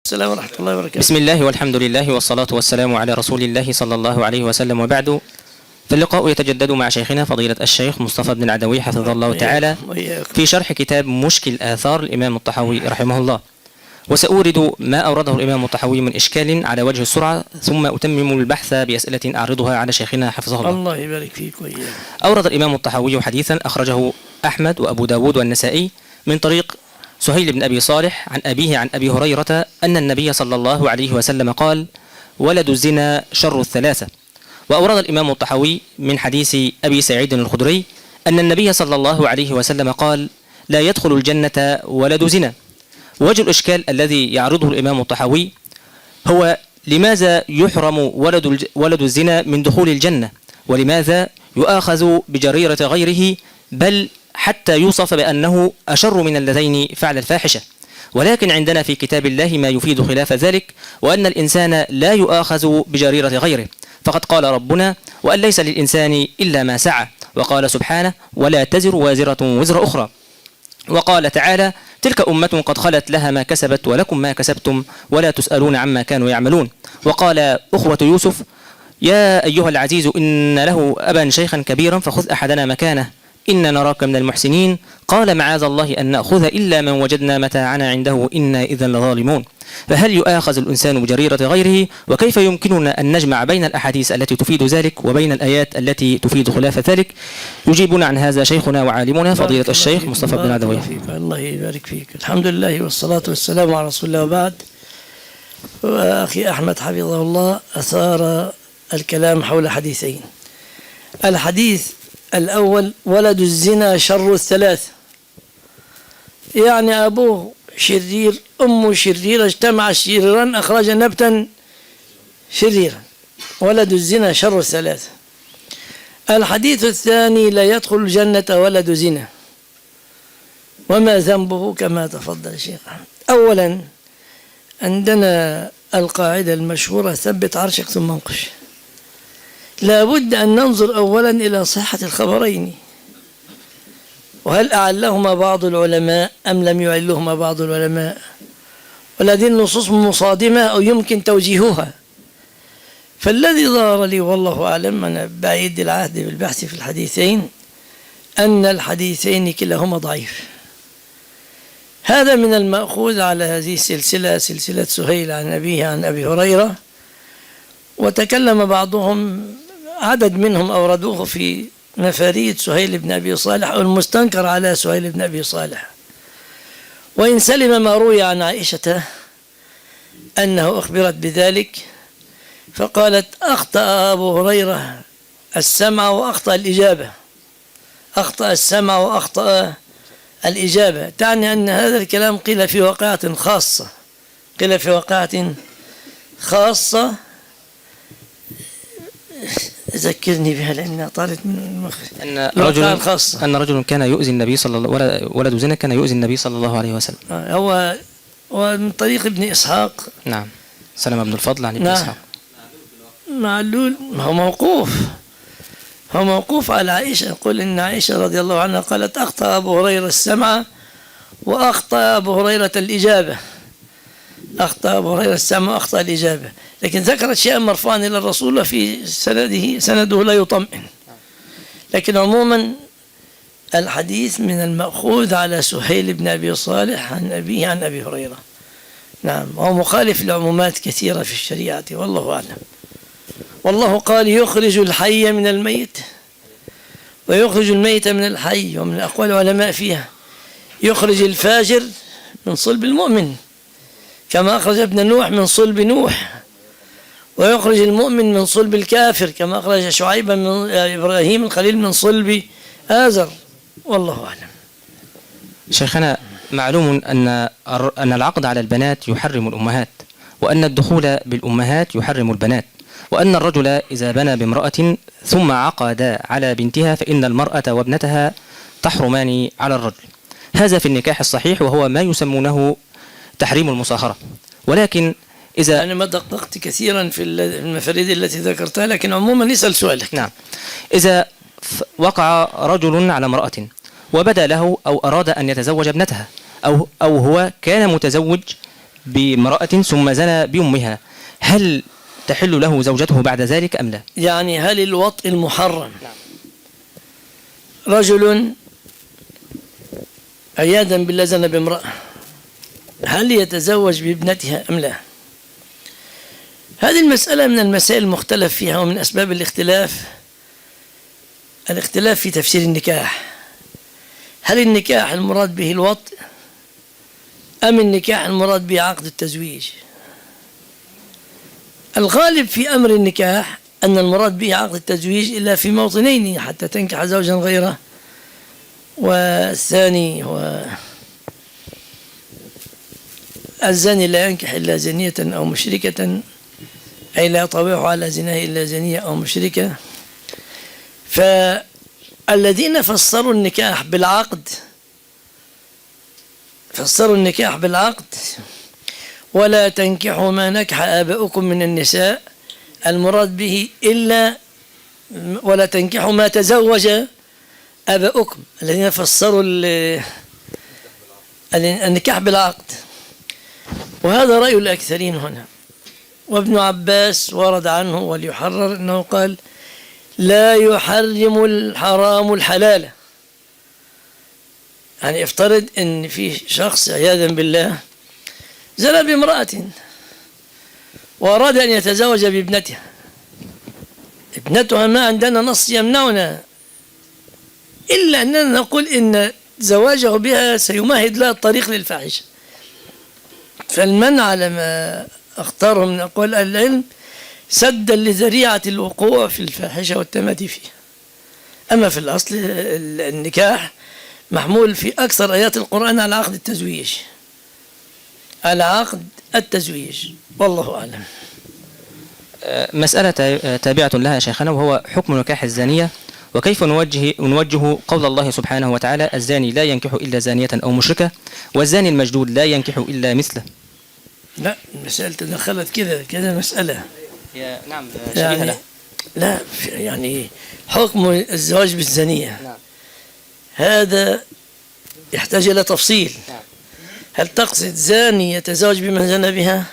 السلام ورحمة الله وبركاته. بسم الله والحمد لله والصلاة والسلام على رسول الله صلى الله عليه وسلم، وبعد، فاللقاء يتجدد مع شيخنا فضيلة الشيخ مصطفى بن العدوي حفظه الله تعالى في شرح كتاب مشكل آثار الإمام الطحاوي رحمه الله. وسأورد ما أورده الإمام الطحاوي من إشكال على وجه السرعة، ثم أتمم البحث بأسئلة أعرضها على شيخنا حفظه الله. الله يبارك فيك وإياك. أورد الإمام الطحاوي حديثا أخرجه أحمد وأبو داود والنسائي من طريق سهيل بن أبي صالح عن أبيه عن أبي هريرة أن النبي صلى الله عليه وسلم قال: ولد الزنا شر الثلاثة. وأورد الإمام الطحاوي من حديث أبي سعيد الخدري أن النبي صلى الله عليه وسلم قال: لا يدخل الجنة ولد زنا. وجه الإشكال الذي يعرضه الإمام الطحاوي هو: لماذا يحرم ولد الزنا من دخول الجنة؟ ولماذا يؤاخذ بجريرة غيره، بل حتى يوصف بأنه أشر من اللذين فعل الفاحشة؟ ولكن عندنا في كتاب الله ما يفيد خلاف ذلك، وأن الإنسان لا يؤاخذ بجريرة غيره، فقد قال ربنا: وأن ليس للإنسان إلا ما سعى، وقال سبحانه: ولا تزر وازرة وزر أخرى، وقال تعالى: تلك أمة قد خلت لها ما كسبت ولكم ما كسبتم ولا تسألون عما كانوا يعملون، وقال أخوة يوسف: يا أيها العزيز إن له أبا شيخا كبيرا فخذ أحدنا مكانه إن نراك من المحسنين، قال معاذ الله أن نأخذ إلا من وجدنا متاعنا عنده إنا إذا لظالمون. فهل يؤاخذ الإنسان بجريرة غيره؟ وكيف يمكننا أن نجمع بين الأحاديث التي تفيد ذلك وبين الآيات التي تفيد خلاف ذلك؟ يجيبنا عن هذا شيخنا وعالمنا فضيلة الشيخ مصطفى بن العدوي. الله يبارك فيك. الحمد لله والصلاة والسلام على رسول الله، وبعد. وأخي أحمد حفظه الله أثار الكلام حول حديثين. الحديث الأول: ولد الزنا شر الثلاث، يعني أبوه شرير، أمه شريرة، اجتمع الشريران أخرج نبتا شريرا. ولد الزنا شر الثلاث. الحديث الثاني: لا يدخل الجنة ولد زنا، وما ذنبه كما تفضل الشيخ أحمد. أولا عندنا القاعدة المشهورة: ثبت عرشك ثم انقش. لا بد أن ننظر أولا إلى صحة الخبرين، وهل أعلهما بعض العلماء أم لم يعلهما بعض العلماء، والذي النصوص مصادمة أو يمكن توجيهها. فالذي ظهر لي والله أعلم، أنا بعيد العهد بالبحث في الحديثين، أن الحديثين كلاهما ضعيف. هذا من المأخوذ على هذه السلسلة، سلسلة سهيل عن أبيه عن أبي هريرة. وتكلم بعضهم، عدد منهم أوردوه في مفاريد سهيل بن أبي صالح أو المستنكر على سهيل بن أبي صالح. وإن سلم ما روي عن عائشة أنه أخبرت بذلك فقالت: أخطأ أبو هريرة السمع وأخطأ الإجابة، أخطأ السمع وأخطأ الإجابة، تعني أن هذا الكلام قيل في واقعة خاصة، قيل في واقعة خاصة. ذكرني بها لأنها طارت من المخ. أن رجل كان يؤذي النبي صلى الله، ولد زنا كان يؤذي النبي صلى الله عليه وسلم. هو ومن طريق ابن إسحاق. نعم، سلمة بن الفضل عن ابن إسحاق. معلول، هو موقوف، هو موقوف على عائشة. يقول إن عائشة رضي الله عنها قالت: أخطأ أبو هريرة السمع وأخطأ أبو هريرة الإجابة. أخطأ أبو هريرة السمع وأخطأ الإجابة، لكن ذكرت شيئا مرفوعا إلى الرسول في سنده، سنده لا يطمئن. لكن عموما الحديث من المأخوذ على سهيل بن أبي صالح عن أبيه عن أبي هريرة. نعم، وهو مخالف لعمومات كثيرة في الشريعة والله أعلم. والله قال: يخرج الحي من الميت ويخرج الميت من الحي. ومن أقوال العلماء فيها: يخرج الفاجر من صلب المؤمن كما أخرج ابن نوح من صلب نوح، ويخرج المؤمن من صلب الكافر كما أخرج شعيبا من إبراهيم الخليل من صلب آزر. والله أعلم. شيخنا، معلوم أن العقد على البنات يحرم الأمهات، وأن الدخول بالأمهات يحرم البنات، وأن الرجل إذا بنى بامرأة ثم عقد على بنتها فإن المرأة وابنتها تحرمان على الرجل. هذا في النكاح الصحيح، وهو ما يسمونه تحريم المصاهرة. ولكن إذا أنا ما دققت كثيرا في المفاريد التي ذكرتها، لكن عموما نسأل سؤالك. نعم، إذا وقع رجل على امرأة وبدا له أو أراد أن يتزوج ابنتها أو هو كان متزوج بامرأة ثم زنى بأمها، هل تحل له زوجته بعد ذلك أم لا؟ يعني هل الوطء المحرم؟ رجل عياذا بالله زنى بامرأة، هل يتزوج بابنتها أم لا؟ هذه المسألة من المسائل المختلف فيها، ومن أسباب الاختلاف الاختلاف في تفسير النكاح. هل النكاح المراد به الوطء أم النكاح المراد به عقد التزويج؟ الغالب في أمر النكاح أن المراد به عقد التزويج إلا في موطنين حتى تنكح زوجا غيره، والثاني هو الزاني لا ينكح إلا زانية أو مشركة، أي لا يطوعه على زناه إلا زانية أو مشركة. فالذين فسروا النكاح بالعقد، فسروا النكاح بالعقد، ولا تنكحوا ما نكح آباؤكم من النساء، المراد به إلا ولا تنكحوا ما تزوج آباؤكم، الذين فسروا النكاح بالعقد، وهذا رأي الأكثرين هنا. وابن عباس ورد عنه وليحرر أنه قال لا يحرم الحرام الحلال. يعني افترض أن في شخص عياذا بالله زنى بامرأة وأراد أن يتزوج بابنتها، ابنتها ما عندنا نص يمنعنا إلا أننا نقول إن زواجه بها سيمهد لها الطريق للفاحشة، فالمنع على ما أختاره من أقوال أهل العلم سدا لذريعة الوقوع في الفاحشة والتمادي فيها. أما في الأصل النكاح محمول في أكثر آيات القرآن على عقد التزويج، على عقد التزويج، والله أعلم. مسألة تابعة لها يا شيخنا، وهو حكم نكاح الزانية، وكيف نوجه قول الله سبحانه وتعالى الزاني لا ينكح إلا زانية أو مشركة، والزاني المجدود لا ينكح إلا مثله. لا، المسألة تدخلت كذا كذا مسألة. نعم، شبيهة له. لا، يعني حكم الزواج بالزانية. نعم. هذا يحتاج إلى تفصيل. نعم. هل تقصد زاني يتزوج بمن زنى بها،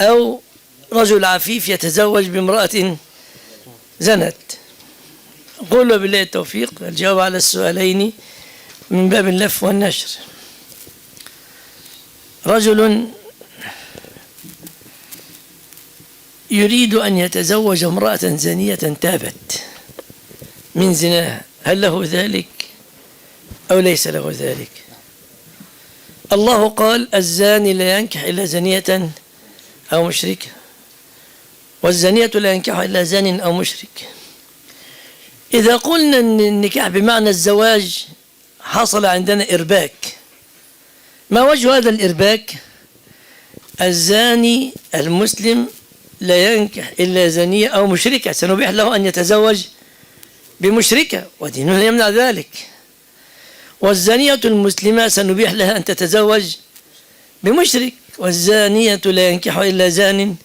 أو رجل عفيف يتزوج بامرأة زنت؟ قولوا بالله التوفيق. الجواب على السؤالين من باب اللف والنشر. رجل يريد أن يتزوج امرأة زانية تابت من زناها، هل له ذلك أو ليس له ذلك؟ الله قال الزاني لا ينكح إلا زانية أو مشركة، والزانية لا ينكح إلا زان أو مشرك. إذا قلنا أن النكاح بمعنى الزواج حصل عندنا إرباك. ما وجه هذا الإرباك؟ الزاني المسلم لا ينكح إلا زانية أو مشركة، سنبيح له أن يتزوج بمشركة وديننا يمنع ذلك. والزانية المسلمة سنبيح لها أن تتزوج بمشرك، والزانية لا ينكح إلا زان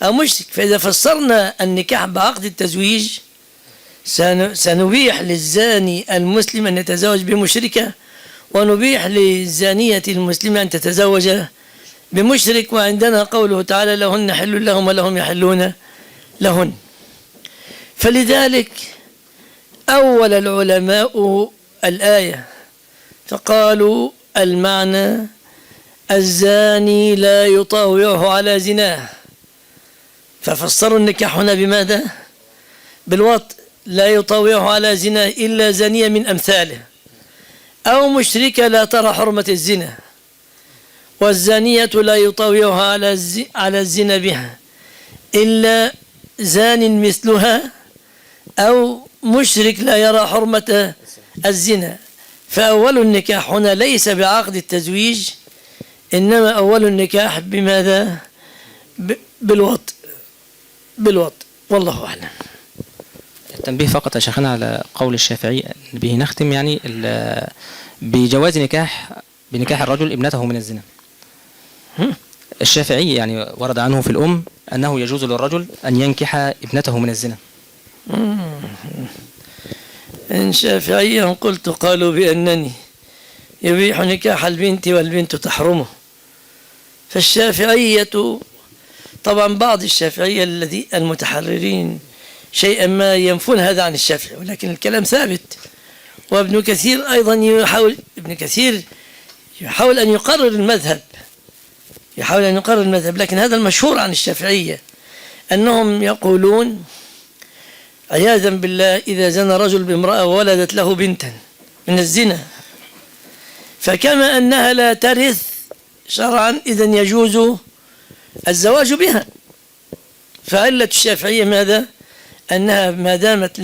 أو مشرك. فإذا فسرنا النكاح بعقد التزويج سنبيح للزاني المسلم أن يتزوج بمشركة، ونبيح للزانية المسلمة أن تتزوج بمشرك. وعندنا قوله تعالى لهن حل لهم ولهم يحلون لهن. فلذلك أول العلماء الآية فقالوا المعنى الزاني لا يطاوعه على زناه، ففسروا النكاح هنا بماذا؟ بالوطء، لا يطاوعه على زناه إلا زانية من أمثاله أو مشركة لا ترى حرمة الزنا، والزانية لا يطاوعها على الزنا بها إلا زان مثلها أو مشرك لا يرى حرمة الزنا. فأول النكاح هنا ليس بعقد التزويج، إنما أول النكاح بماذا؟ بالوطء، بالوطء، والله أعلم. التنبيه فقط يا شيخنا على قول الشافعي به نختم، يعني بجواز بنكاح الرجل ابنته من الزنا. الشافعي يعني ورد عنه في الأم أنه يجوز للرجل أن ينكح ابنته من الزنا. إن شافعيا قلت قالوا بأنني يبيح نكاح البنت والبنت تحرمه. فالشافعية طبعا بعض الشافعية الذي المتحررين شيئا ما ينفون هذا عن الشافعي، ولكن الكلام ثابت. وابن كثير أيضا يحاول، ابن كثير يحاول أن يقرر المذهب، يحاول أن يقرر المذهب، لكن هذا المشهور عن الشافعية أنهم يقولون عياذا بالله إذا زنى رجل بامرأة وولدت له بنتا من الزنا، فكما أنها لا ترث شرعا إذن يجوز الزواج بها. فعلة الشافعية ماذا؟ أنها ما دامت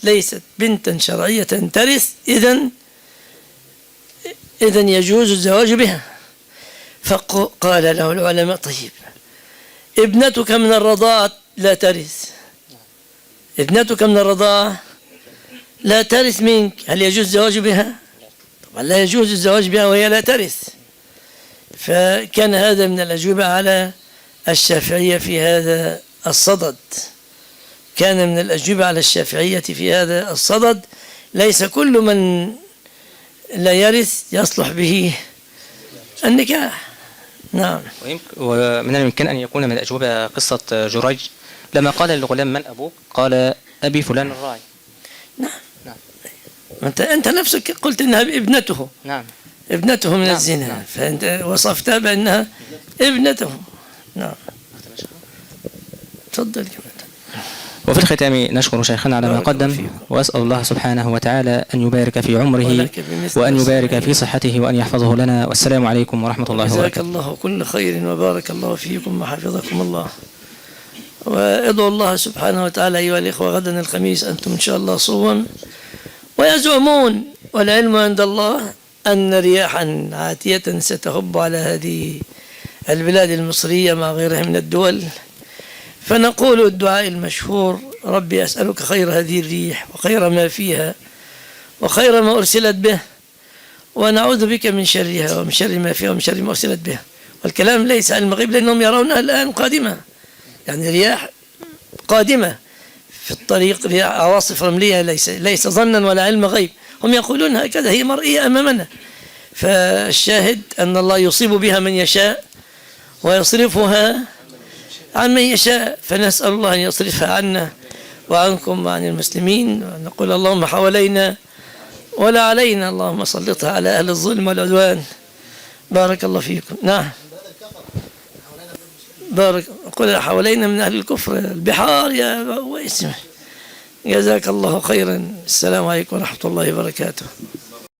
ليست بنتا شرعية ترث إذن يجوز الزواج بها. فقال له العلماء طيب ابنتك من الرضاعة لا ترث، ابنتك من الرضاعة لا ترث منك، هل يجوز الزواج بها؟ طبعا لا يجوز الزواج بها وهي لا ترث. فكان هذا من الأجوبة على الشافعية في هذا الصدد، كان من الأجوبة على الشافعية في هذا الصدد. ليس كل من لا يرث يصلح به النكاح. نعم. ومن الممكن أن يكون من الأجوبة قصة جريج لما قال للغلام من أبوك؟ قال أبي فلان الراعي. نعم. نعم. أنت نفسك قلت إنها ابنته. نعم. ابنته من الزنا. نعم. فأنت وصفتها بأنها ابنته. نعم. تفضل. وفي الختام نشكر شيخنا على ما قدم، وأسأل الله سبحانه وتعالى أن يبارك في عمره وأن يبارك في صحته وأن يحفظه لنا. والسلام عليكم ورحمة الله وبركاته. جزاك الله كل خير وبارك الله فيكم وحفظكم الله. وادعوا الله سبحانه وتعالى أيها الإخوة غدا الخميس أنتم إن شاء الله صوم، ويزعمون والعلم عند الله أن رياحا عاتية ستهب على هذه البلاد المصرية مع غيرها من الدول، فنقول الدعاء المشهور: ربي أسألك خير هذه الريح وخير ما فيها وخير ما أرسلت به، ونعوذ بك من شرها ومن شر ما فيها ومن شر ما أرسلت به. والكلام ليس علم الغيب لأنهم يرونها الآن قادمة، يعني رياح قادمة في الطريق، رياح عواصف رملية، ليس ظنا ولا علم غيب، هم يقولون هكذا، هي مرئية أمامنا. فالشاهد أن الله يصيب بها من يشاء ويصرفها عن من يشاء، فنسأل الله أن يصرفها عنا وعنكم وعن المسلمين، ونقول اللهم حوالينا ولا علينا، اللهم سلطها على أهل الظلم والعدوان. بارك الله فيكم. نعم. بارك، قل حوالينا من أهل الكفر البحار يا واسم. جزاك الله خيرا. السلام عليكم ورحمة الله وبركاته.